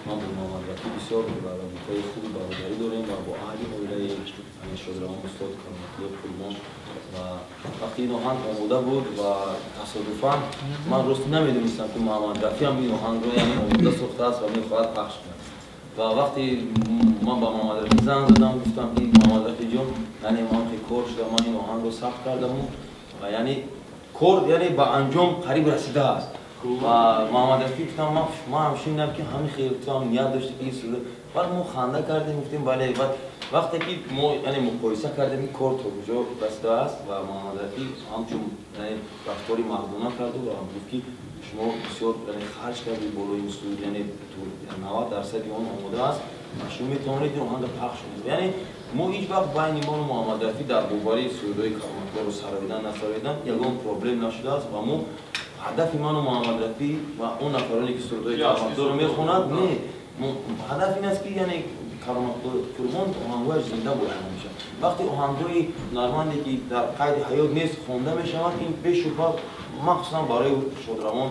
Ман бо Муҳаммад Рафӣ бисёр робитаи хуби бародарӣ дорем ва бо аҳли оилаи шодравон устод Кароматулло Қурбон. Ва вақте ин оҳанг омода буд ва тасодуфан ман рости намедонистам, ки Муҳаммад Рафӣ ҳам ин оҳангро, яъне, омода сохтааст ва мехоҳад пахш кунад. Ва вақте ман ба Муҳаммад Рафӣ занг задам, гуфтам, ки Муҳаммад Рафиҷон, яъне, ман хеле кор шуда, ман ин оҳангро сабт кардаму ва, яъне, кор, яъне, ба анҷом қариб расидааст. Ва Муҳаммад Рафӣ гуфтам, ман ҳам шунидам, ки ҳамин хел ту ҳам ният дошти, ки ин суруд. Баъд мо ханда кардем, гуфтем бале. Баъд вақте ки мо, яъне, муқоиса кардем, ки кор то куҷо расидааст, ва Муҳаммад Рафӣ ҳамчун, яъне, рафтори мардона карду ва гуфт, ки шумо бисёр, яъне, харҷ кардед болои ин суруд, яъне, 90 дарсади он омода аст ва шумо метавонед ин оҳангро пахш кунед. Яъне, мо ҳеҷ вақт байни ману Муҳаммад Рафӣ дар бовари сурудҳои Кароматуллоро сароидан, насароидан ягон проблем нашудааст. Ва мо ҳадафи ману Муҳаммад Рафӣ ва он нафароне, ки сурудҳои Кароматуллоро мехонад, не, ҳадаф ин аст, ки, яъне, Кароматулло Қурбон оҳангҳояш зинда бошад ҳамеша. Вақте оҳангҳои ҳунарманде, ки дар қайди ҳаёт нест, хонда мешаванд, ин бешубҳа, махсусан барои шодравон,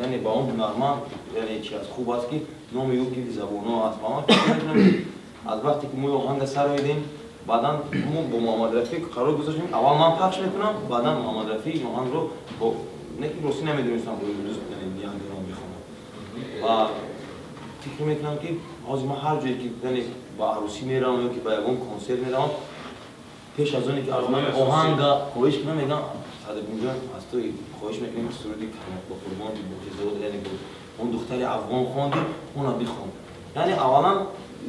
яъне, ба он ҳунарманд, яъне, чи аст, хуб аст, ки номи ӯ гирди забонҳо аст. Ва ман фикр мекунам, ки аз вақте ки мо оҳанга сароидем, баъдан мо бо Муҳаммад Рафӣ қарор гузоштем, аввал ман пахш мекунам, баъдан Муҳаммад Рафӣ ин оҳангро бо не, ки ростӣ намедонистам, бо ният дорам бихонам. Ва фикр мекунам, ки ҳозир ман ҳар ҷое ки, яъне, ба арӯсӣ меравам ё ки ба ягон консерт меравам, пеш аз оне ки аз ман оҳанга хоҳиш кунам, мегӯям: «Садриддинҷон, аз ту хоҳиш мекунем, ки суруди Кароматулло Қурбон, яъне, он духтари афғон хонди, она бихон». Яъне, аввалан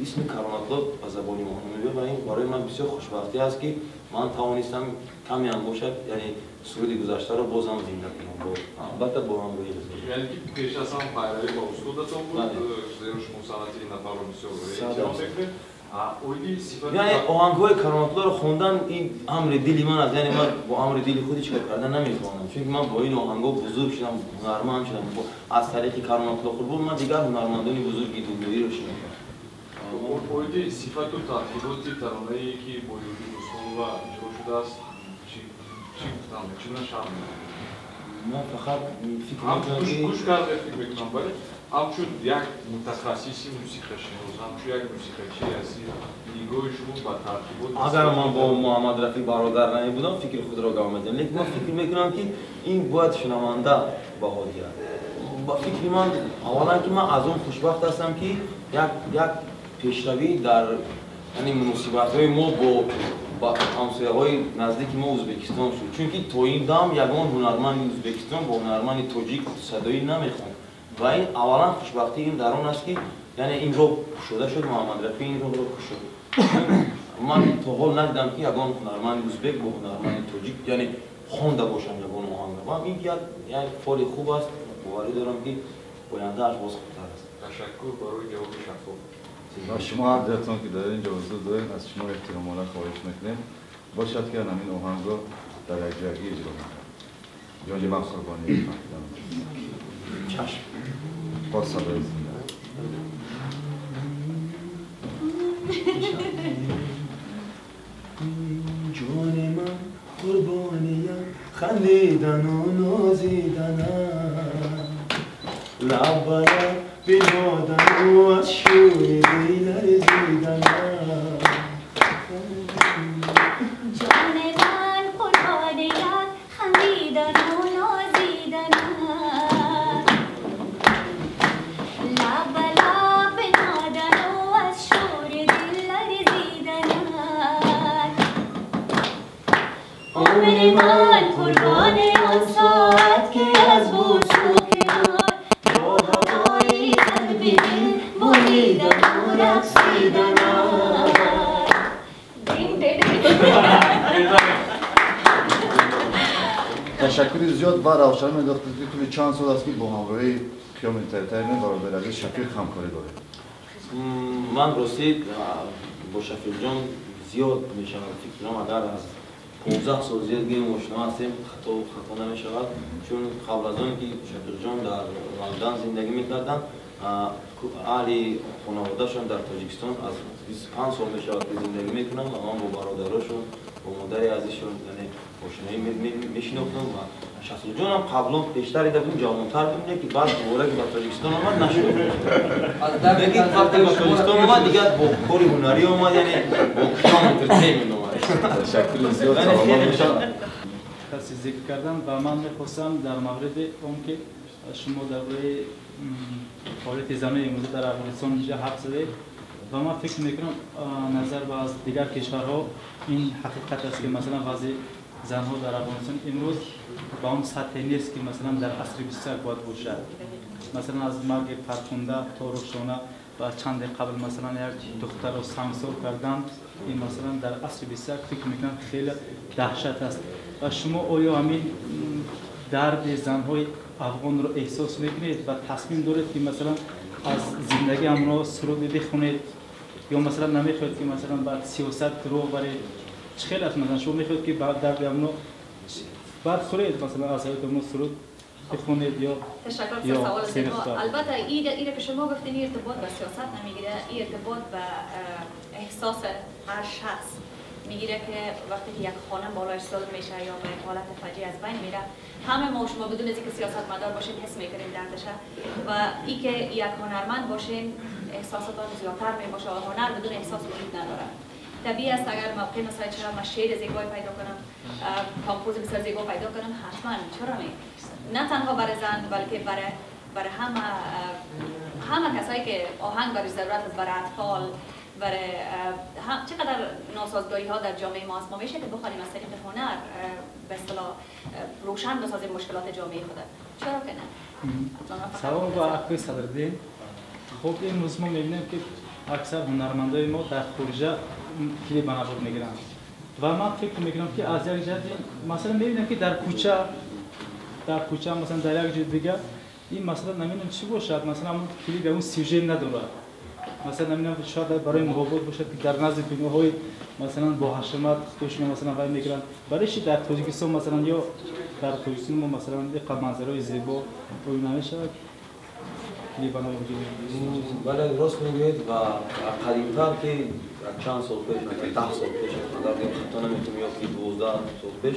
исми Кароматулло ба забони мо меояд ва ин барои ман бисёр хушбахтӣ аст, ки ман тавонистам камеам бошад, яъне, суруди гузаштаро бозам зинда кунам, албатта, бо ҳамроҳи. Яъне ки пеш аз ҳам пайравӣ ба устодатон буд, зеро шумо санъати ин нафарро бисёр эҳтиром мекунед. Яъне, оҳангҳои Кароматуллоро хондан ин амри дили ман аст. Яъне, ман бо амри дили худ ҳеҷ кор кардан наметавонам, чунки ман бо ин оҳангҳо бузург шудам, ҳунарманд шудам. Аз тариқи Кароматулло Қурбон ман дигар ҳунармандони бузурги дунёиро шинохтам. Оиди сифату таркиботи таронае, ки бо Юлдуз Усмонова иҷро шудааст, чӣ гуфтан, чӣ гуна шарҳ медиҳед? Ман фақат фикр мекунам, ки гӯш кардед, фикр мекунам, бале, ҳамчун як мутахассиси мусиқашинос, ҳамчун як мусиқачии асил, нигоҳи шумо ба таркибот? Агар ман бо Муҳаммад Рафӣ бародар намебудам, фикри худро гап мезанам, лекин ман фикр мекунам, ки ин бояд шунаванда баҳо диҳад. Ба фикри ман, аввалан, ки ман аз он хушбахт ҳастам, ки як пешравӣ дар, яъне, муносибатҳои мо бо ҳамсояҳои наздики мо, Ӯзбекистон, шуд, чунки то ин дам ягон ҳунарманди Ӯзбекистон бо ҳунарманди тоҷик садоӣ намехонд. Ва ин аввалан хушбахтии ин дар он аст, ки, яъне, ин роҳ кушода шуд, Муҳаммад Рафӣ ин роҳро кушод. Ман то ҳол надидам, ки ягон ҳунарманди ӯзбек бо ҳунарманди тоҷик, яъне, хонда бошанд ягон оҳанга. Ва ин як фоли хуб аст. Боварӣ дорам, ки ояндааш боз хубтар аст. Ташаккур барои ҷавоби шаффоф. Ва шумо ҳар дуятон, ки дар ин ҷо ҳузур доред, аз шумо эҳтиромона хоҳиш мекунем, бошад, ки ҳамин оҳангро дар якҷоягӣ иҷро мекунем. Ҷони ман қурбони. Чашм. Бо садои зинда. Ҷони ман қурбониям хандидану нозиданам, лаб ба лаб бинодану аз шӯри дил ларзиданам. Ҷони ман қурбоният хандидану нозиданам, лаб ба лаб бинодану аз шӯри дил ларзиданам. Умри ман қурбони он соат, ки аз бӯсу канор бо ҳавои қалби дил буридану рақсиданам. Дин дин. Ташаккури зиёд. Ва равшан мендохтед, ки тӯли чанд сол аст, ки бо ҳамроҳии Қиём Entertainment, бародари азиз Шафиқ, ҳамкорӣ доред? Ман ростӣ бо Шафиқҷон зиёд мешавад, фикр кунам, агар аз 15 сол зиёд гӯем, ошно ҳастем, хато намешавад, чун қабл аз он ки Шафиқҷон дар Лондан зиндагӣ мекарданд, аҳли хонаводаашон дар Тоҷикистон аз 25 сол мешавад, ки зиндагӣ мекунанд, ва ман бо бародарошон, бо модари азизшон, яъне, ошноӣ мешинохтам ва Шаҳзодҷон ҳам қаблан пештар дида будем, ҷавонтар будем, ки баъд дубора ки ба Тоҷикистон омад нашуд. Лекин вақте ба Тоҷикистон омад, дигар бо кори ҳунарӣ омад, яъне бо Қиём Entertainment омад. Ташаккури зиёд, саломат бошед. Каси зикр кардан ва ман мехостам дар мавриди он ки шумо дар бораи фаъолияти занони имрӯза дар Афғонистон инҷа ҳарф задед ва ман фикр мекунам назар ба аз дигар кишварҳо ин ҳақиқат аст ки масалан вазъи занҳо дар Афғонистон имрӯз ба он сатҳе нест ки масалан дар асри 21 бояд бошад. Масалан аз марги Фархунда то Рухшона ва чанде қабл масалан як духтарро сангсор карданд, ин масалан дар асри 21 фикр мекунам хеле даҳшат аст. Ва шумо оё ҳамин дарди занҳои афғонро эҳсос мекунед ва тасмим доред ки масалан аз зиндагии ҳамонҳо суруде бихонед ё масалан намехоҳед ки масалан ба сиёсат роҳ баред? Чӣ хел аст? Масалан шумо мехоҳед ки ба дарди ҳамонҳо баъд хӯред, масалан аз ҳаёти ҳамонҳо суруд бихонед ё تشکر از سوال زیبا. البته ایره که شما گفتین ارتباط به سیاست نمیگیره، این ارتباط به احساس هر شخص میگیره که وقتی که یک خانه بالایش ظلم میشه یا به یک حالت فجیع از بین میره، همه ما شما بدون از اینکه سیاست مدار باشیم حس میکنیم دردشه و ای که یک هنرمند باشین احساساتان زیادتر میباشه و هنر بدون احساس وجود نداره. طبیعی است اگر موقع مثلا چرا من شعر زیبایی پیدا کنم، compose بسیار زیبا پیدا کنم، حتما چرا می نه تنها برای زن بلکه برای همه کسایی که آهنگ برای ضرورت است، برای اطفال، برای چقدر ناسازگاری ها در جامعه ما است، ما میشه که بخوانیم از طریق هنر به اصطلاح روشن بسازیم مشکلات جامعه خود. چرا که نه؟ سلام با اکوی صدرالدین. خب امروز ما میبینیم که اکثر هنرمندای ما در خارجه کلیپ بنابر میگیرند و من فکر میکنم که از یک جهت مثلا میبینم که در کوچه مثلا در یک جای دیگه این مثلا نمیدونم چی باشد، مثلا اون کلیپ اون سیوژه نداره، مثلا نمیدونم شاید برای محبت باشد که در نزد بناهای مثلا با حشمت خودشون مثلا وای میگیرن. برای چی در تاجیکستان مثلا یا در تاجیکستان ما مثلا یک منظره زیبا روی نمیشود کلیپ بنا بگیریم؟ بله راست میگوید و قدیمتر که چند سال پیش، مثلا 10 سال پیش، اگر خطا نمیکنم یا که 12 سال پیش،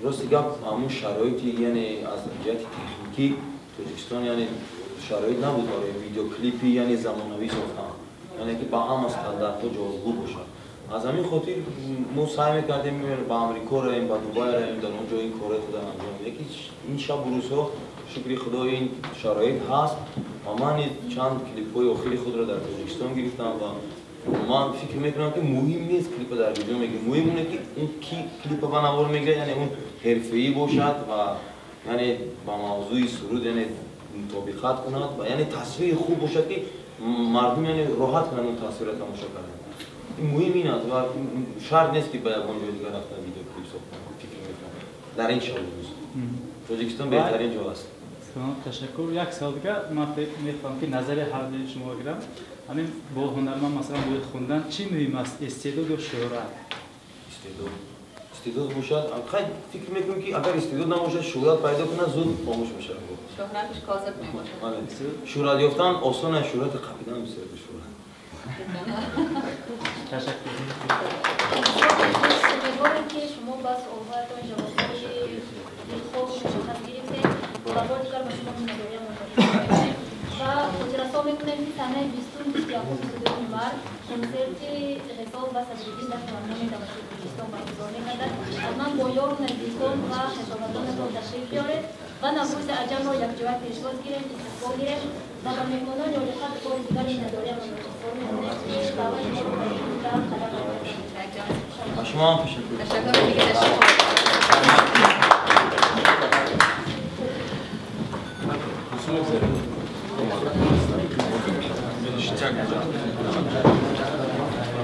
راست گپ همون شرایطی یعنی از جهت تکنیکی تاجیکستان یعنی شرایط نبود برای ویدیو کلیپی یعنی زمانوی ساختن، یعنی که با هم استانداردها جوابگو باشد. از همین خاطر ما سعی میکردیم به آمریکا رویم، به دبی رویم، در اونجا این کارهای خود انجام بدیم. این شب و روزها شکر خدا این شرایط هست و من چند کلیپ های آخری خود را در تاجیکستان گرفتم و من فکر میکنم که مهم نیست کلیپ در ویدیو میگیره، مهم اونه که اون کی کلیپ به نوار میگیره، یعنی اون حرفه‌ای باشد و یعنی با موضوع سرود یعنی مطابقت کند و یعنی تصویر خوب باشد که مردم یعنی راحت کنند اون تصویر را تماشا کردن. این مهم این است و شرط نیست که به یک جای دیگر رفتن ویدیو کلیپ ساختن. فکر میکنم در این شب روز تاجیکستان بهترین جا است. تشکر. یک سوال دیگه من میخوام که نظر هر دوی شما بگیرم. همین با هنرمند مثلا باید خوندن چی مهم است، استعداد یا شهرت؟ استعداد باشد. خیلی فکر میکنم که اگر استعداد نباشد شهرت پیدا کنه زود خاموش میشه. شهرتش کاذب میباشد. شهرت یافتن آسان است، شهرت قبیدن بسیار دشوار است. تشکر. امیدوارم که شما با سوالاتتون جواب‌های دلخواه و مشخص گرفتید و بار دیگر با شما مداریه منتشر و خاطررسان میکنیم که سنه 20 21 22 مارس کنسرت غزال و صدرالدین در برنامه دولت تاجیکستان برگزار می‌گردد. حتما با یار نزدیکان و خویشاوندانتان تشریف بیارید و نوروز عجم را یکجا پیشواز گیریم، استقبال گیریم و به مهمانان عالیقدر بار دیگر مداریه منتشر میکنیم که دعوت ما را پذیرفته و خدمت کنید. شما هم تشکر. تشکر دیگه. تشکر. Thank you.